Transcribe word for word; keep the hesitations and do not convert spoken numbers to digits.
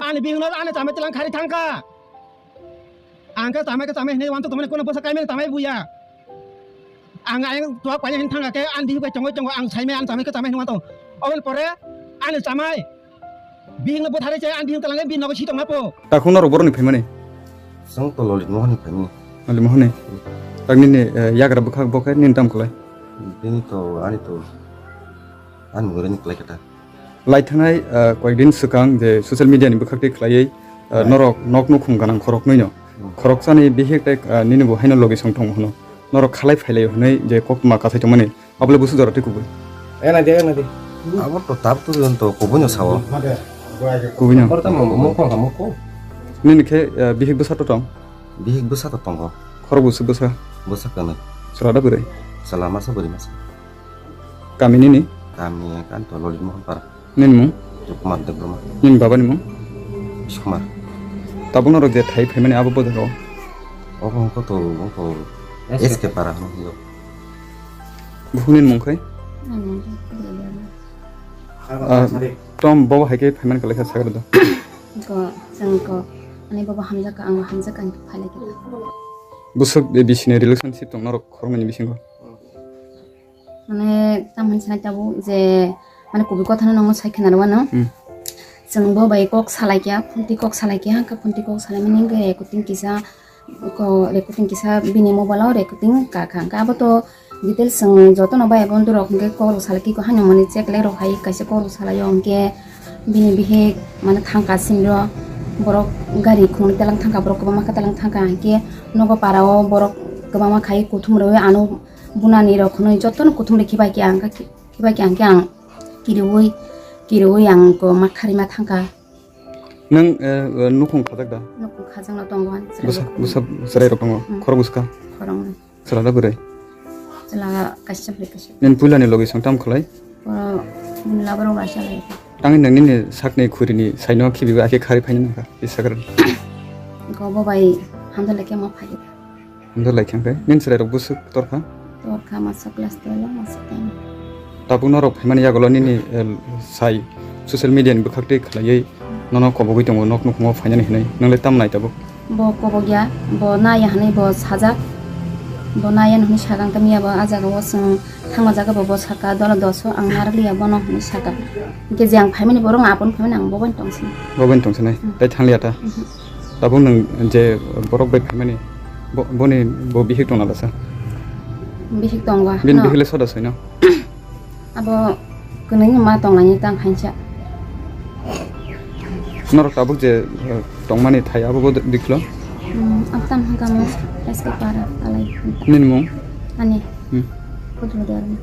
Ani bihikno ani chamai tilang khari thangkha. Ang khe chamai khe chamai hinwi wantok tongmani kono bwsa kaimani chamai buya. Ang ayang tuak paina hin thangkha khe ani bihik bai chongwi chongo ang saimai ani chamai khe chamai hinwi wantok. Oboni pore ani chamai bihikno bwtharwi chai ani bihik talangwi bini nogo si tongma po. Takhuk norok borokni phaimani? Chwng to Lolit Mohon ni phaimani. Lolit Mohon ni? Tak nini, eh, yagra bwkhak bo khe nini tam kwlai? Bini to ani to ani mugureni kwlai khe ta. Lai thangnai, ah, koyekdin swkang je social media ni bwkhak twi khlaiwi, ah, Right. norok nok nukhung ganang khoroknwi no. Hmm. Khoroksani bihik tei, ah, nini bo haino logi song tongo hwno. Norok khalai phailai hwnwi je koktwma kasai tongmani, abo le busu jora twi kubui. Ena de, ena de. Abo to tab tu don to kubui no sao. Kubui no. Korta mo, mo ko, mo ko. Nini khe, ah, bihik bwsa to tong? Bihik bwsa to tongo. Khorok busu bwsa? Bwsa kwnwi. Chwla da bwrwi? Chwla masa bwrwi masa. Kami nini? Kami kan to Lolit Mohon Para. Nini mung? Kumar Debbarma. Nini baba ni mung? Kumar. Tabuk norok je thai phaimani abo bo jaga o? Obo hwnkhe to, hwnkhe S K Para hwnkhe. Buphang nini mung khai? Ani mung khai. Ah, tom bobo hai khe phaimani kwlai kha sakhe rwdi. Ko, chwng ko, ani bobo hamjak ka, ang hamjak ka, ang phai lai khe. Bwswk bisini relationship tong norok khoroknwi ni bisingo? Mane, tamo hinwi sanai tabuk je, mane, kubui kotha no nangma sai khna rwano. Hmm. Chwng bo bai kok salai kya, phunti kok salai kya, hwnkhe phunti kok salai mani hwnkhe recording kisa, ko recording kisa bini mobile o recording ka kha. Hwnkhe abo to details chwng joto no bai abo ndorok hwnkhe kok rok salai kiko haino mani check le rok hai kaisa kok rok salai o hwnkhe bini bihik mane thangka sini ro borok gari khungni talang thangka borok kwbangma khe talang thangka hwnkhe nogo para o borok kwbangma khai kuthum rwi ano. Bunani rok hwnwi jotono kuthumri khibai khe ang khe, khibai khe ang khe ang kiriui, kiriui ang ko ma kharima thangkha. Nwng, eh, eh, nukhung khajak da? Nukhung khajakno tongo ani chwrai Bwsa, rok. Bwsa chwrai rok tongo. Hmm. Khorok bwskha? Khoroknwi. Chwla da bwrwi? Chwla kaisa bwrwi kaisa. Nini puilani logi song tam khlai? Bini laborok bai salai. Tangwi nwng nini sakni khurini saino khibigo akhe kharwi phaina nangkha, Instagram. Go bo bai hamjak lai khe ma phai. Hamjak lai khe nini chwrai rok bwswk torkha? Torkha masa class twelve masa ten. Tabuk norok phaimani yagulo nini, eh, sai social media ni bwkhak twi khlaiwi nono kobogwi tongo nok nukhungo phainani hinwi. Nwng le tam nai tabuk? Bo kobokya, bo naya hinwi bo sajak. Bo naya hinwi sakang tamya bo ah jaga o chwng thangma jaga bo, bo saka dola doso ang narwkliya bono hinwi saka. Hwnkhe je ang phaimani borok ang apon phaimani ang bo bai tongsinai. Bo bai tongsinai. Hmm. Tai thangliya ta? Mhm. Tabuk nwng je borok bai phaimani bo, boni bo bihik tongna lasa? Bihik tongo. Bini no. Bihik le soda soino? Abo kwnwi ma tonglaini tang khainsa. Norok tabuk je, eh, tongmani thai abo bo dikhlo? Hmm, ang tam hwnkha mo S K Para alai. Nini mung? Ani. Hmm. Kudru Dharma.